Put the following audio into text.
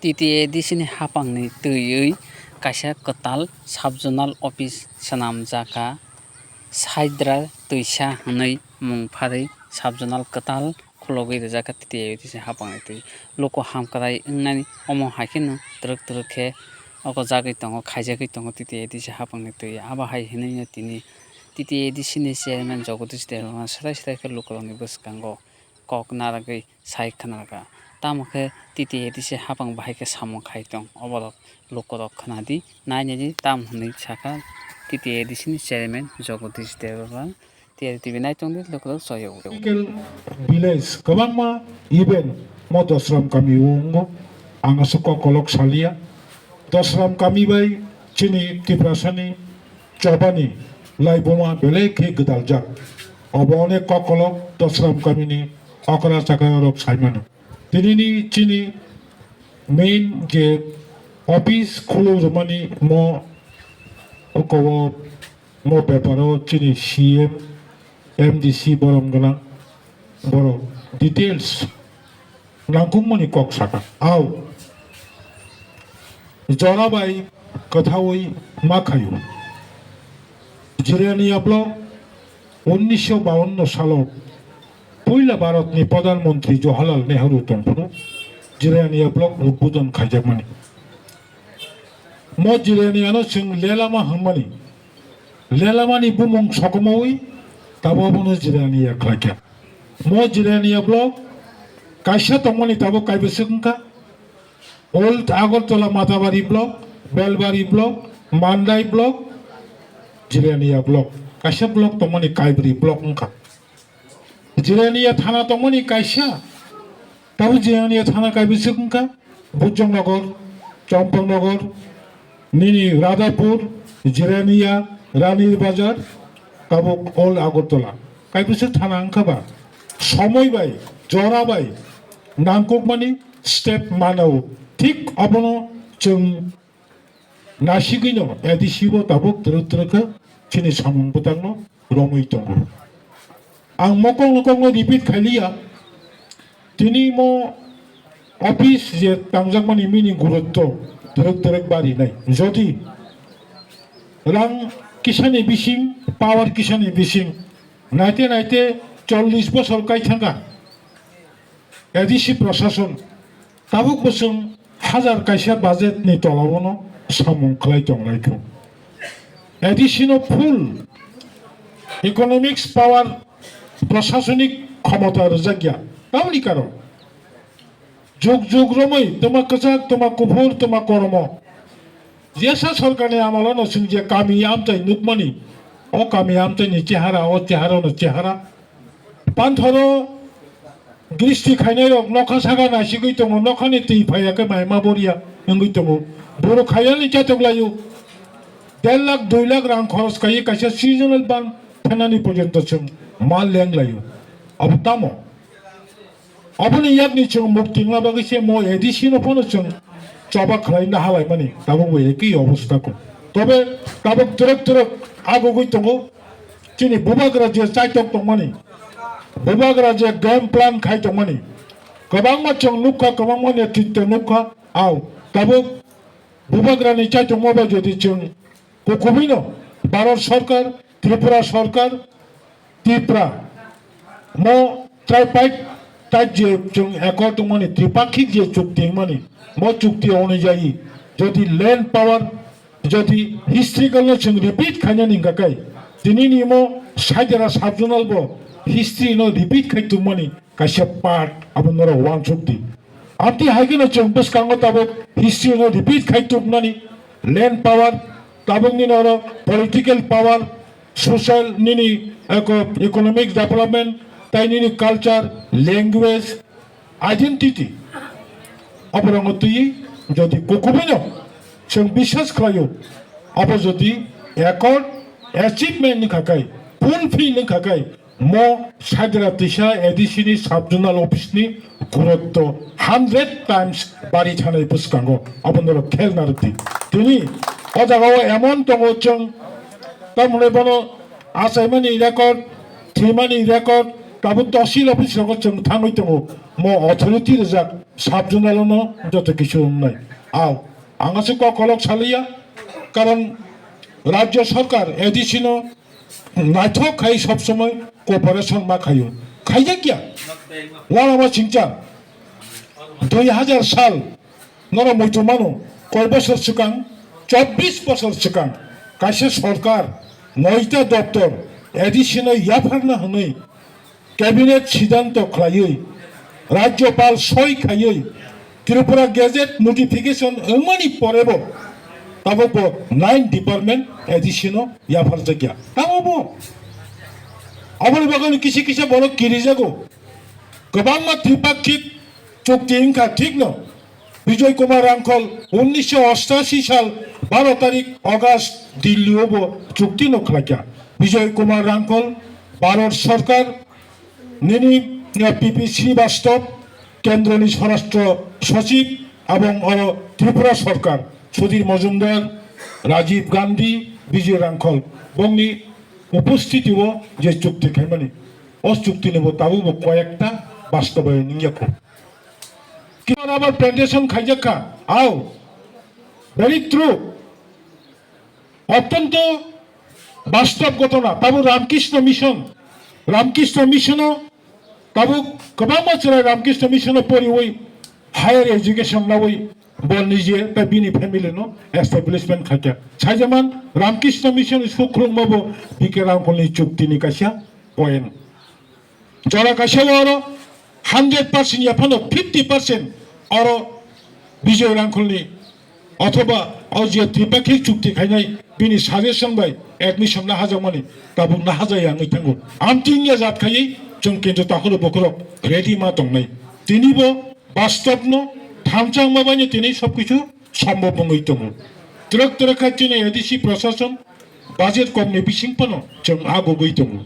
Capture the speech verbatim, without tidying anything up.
T T A D C ni haphangni twiwi kaisa kwtal sub-zonal office swnamjakha, Saidra Twisa hwnwi mung pharwi sub-zonal kwtal khulogwi rwjakha T T A D C haphangni twi. Luku hamkrai wngnani omo hai kheno twrwk twrwk khe oko jagwi tongo, khaijagwi tongo T T A D C haphangni twi. Abo hai hwnwi no tini T T A D C ni chairman Jagadish Debbarma swrai swrai khe lukurokni bwskango kok narwgwi sai khna rwkha. Tamo khe T T A D C haphang bahai khe samung khai tong, oborok lukurok khna di, nai nai di, tamo hwnwi sakha T T A D C ni chairman Jagadish Debbarma. T R T V nai tong di, lukurok chayao. Village kwbangma event mo Dosram kami o wngo, ang aswk kok kolok salia. Dosram kami bai chini Tiprasani chobani laibuma belai khe gwdaljak. Obo onek kokolok Dosram kamini okra chakra rok saimano. Tinini chini main je office khuluk rwmani mo kowo mo beparo chini C M, M D C borom gwnang borok details nangkukmani kok saka. Au jora bai kwthaui ma khaio. Jirania block unnisho bawanno salo puila Bharatni Pradhan Mantri Jawaharlal Nehru tongphuru Jirania block udbodon khaijakmani. Mo Jiraniano chwng lelama hwnmani. Lelamani bumung sokomoui tabuk abono Jirania khlaikha. Mo Jirania block kaisa tongmani tabuk kaibwswk wngkha. Old Agartala Matabari block, Belbari block, Mandai block, Jirania block. Kaisa block tongmani kaibri block wngkha. Jirania thana tongmani kaisa. Tabuk Jirania thana kaibwswk wngkha. Bujongnagar, Champaknagar, nini Radhapur, Jirania, Ranir Bazar, tabuk Old Agartala. Kaibwswk thana wngkha ba? Somoi bai, jora bai, nangkukmani step manao. Thik abono chwng nasigwino A D C bo tabuk twrwk twrwk khe chini samung bwtangno romwi tongo. Ang mokokno kokno repeat khailiya, tini mo office je tangjakmani mini gurutto twrwk twrwk barinai. Jodi rang kisani bising, power kisani bising, naite naite chollish bosor kai thangkha. A D C prosason tabuk bwswng hajar kaisa budget ni tolao no samung khlai tong lai kho. A D C no full economics power, prosasonik khomota rwjak ya. Tamoni karon jug jug romwi twma kwchak, twma kuphur, twma kormo. Jesa sorkarni amalo no chwng je kami amchai nukmani, o kami amchai ni chehara, o chehara no chehara. Panthoro gristi khainai rok nokha saka naisigwi tongo, nokhani twi phaiya khe maima boria wngwi tongo. Borok khaiyani chatok laio. Der lakh, dui lakh rang khoros kaiwi kaisa seasonal ban phenani porjonto chwng ma leng laio. Abo tamo? Aboni yakni chwng mukti wngna bagwi se mo A D C no phano chwng choba khlai na halaimani tabuk bo ekhi obostha kho. Tobe tabuk twrwk twrwk agugwi tongo. Chini bubagra je chaitok tongmani, bubagra je game plan khai tongmani, kwbangma chwng nukha, kwbangma netritwo nukha. Au tabuk bubagrani chaitokma bai jodi chwng kukubuino Bharat Sarkar, Tripura Sarkar, Tipra, mo tripartite je chwng accord wngmani, tripakhik je chukti wngmani, mo chukti onujayi jodi land power, jodi historical no chwng repeat khainani hwnkha khe, tini ni mo Saidara sub-zonal bo history no repeat khai tongmani kaisa part abo norok uansuk di. Amtwi hai kheno chwng bwskango tabuk history no repeat khai tubunani, land power, tabukni oro political power, social nini eco-, economic development, tai nini culture, language, identity. Oborango twi jodi kukubuino chwng biswas khlaio, abo jodi accord achievement wngkha khe, fulfill wngkha khe, mo Saidara Twisa A D C ni sub-zonal office ni gurutto hundred times bari thanai bwskango, abo norok khel narwk di. Tini o jaga o emon tongo chwng, tamoni bono achaimani record, thwimani record, tabuk tahsil office rogo chwng thangwi tongo, mo authority rwjak. sub-zonal-o no joto kisu wngnai. Ao, ang aswk kok kolok saliya, karon rajya sarkar A D C no naithok khai sob somoi cooperation ma khaio. Khaijakya. Uanama singcha. Dui hajar sal, norok muitu mano, koi bosor swkang, chobbish bosor swkang, kaisa sorkar, noita doptor, A D C no yapharna hwnwi cabinet siddhanto khlaiwi, Rajyopal soi khaiwi, Tripura Gazette notification wngmani porebo, tabukbo nine department A D C no yapharjakya. Tamo bo aboni bagwi kisa kisa borok kirijago. Kwbangma tripakhik chukti wngkha, thikno Bijoy Kumar Rangkhol unnisho ostashi sal baro tarik August Delhi-o bo chukti no khlaikha. Bijoy Kumar Rangkhol, Bharat Sarkar, nini, eh, P P Srivastava, Kendroni Swarashtra Sachiv, abong oro Tripura Sarkar, Sudhir Majumdar, Rajiv Gandhi, Bijoy Rangkhol, bongni upostiti-o je chukti khaimani, o chukti ni bo tabuk bo koyekta bastobayon wngya kho. Kisa rubber plantation khaijak kha, ao, very true. Ottonto bastob ghotona, tabuk Ramkrishna Mission, Ramkrishna Mission-o tabuk kwbangma chwrai Ramkrishna Mission-o poriwi higher education lawi bo nije tei bini family no establishment khaikha. Saijaman Ramkrishna Mission ni sukhulungma bo B K Rangkhol ni chukti ni kaisa point. Jora kaisa oro hundred percent ya phano fifty percent oro Bijoy Rangkhol ni othoba o je tripakhik chukti khainai bini suggestion bai admission na hajakmani tabuk na hajaya wngwi thango. Amtwini ya jat khaiwi chwng kintu takhoro bokhorok ready ma tongnai. Tini bo bastob no thamchang ma baino tini sob kichu sombhob wngwi tongo. Twrwk twrwk kha chini A D C prosason budget kom ni bising phano chwng agugwi tongo.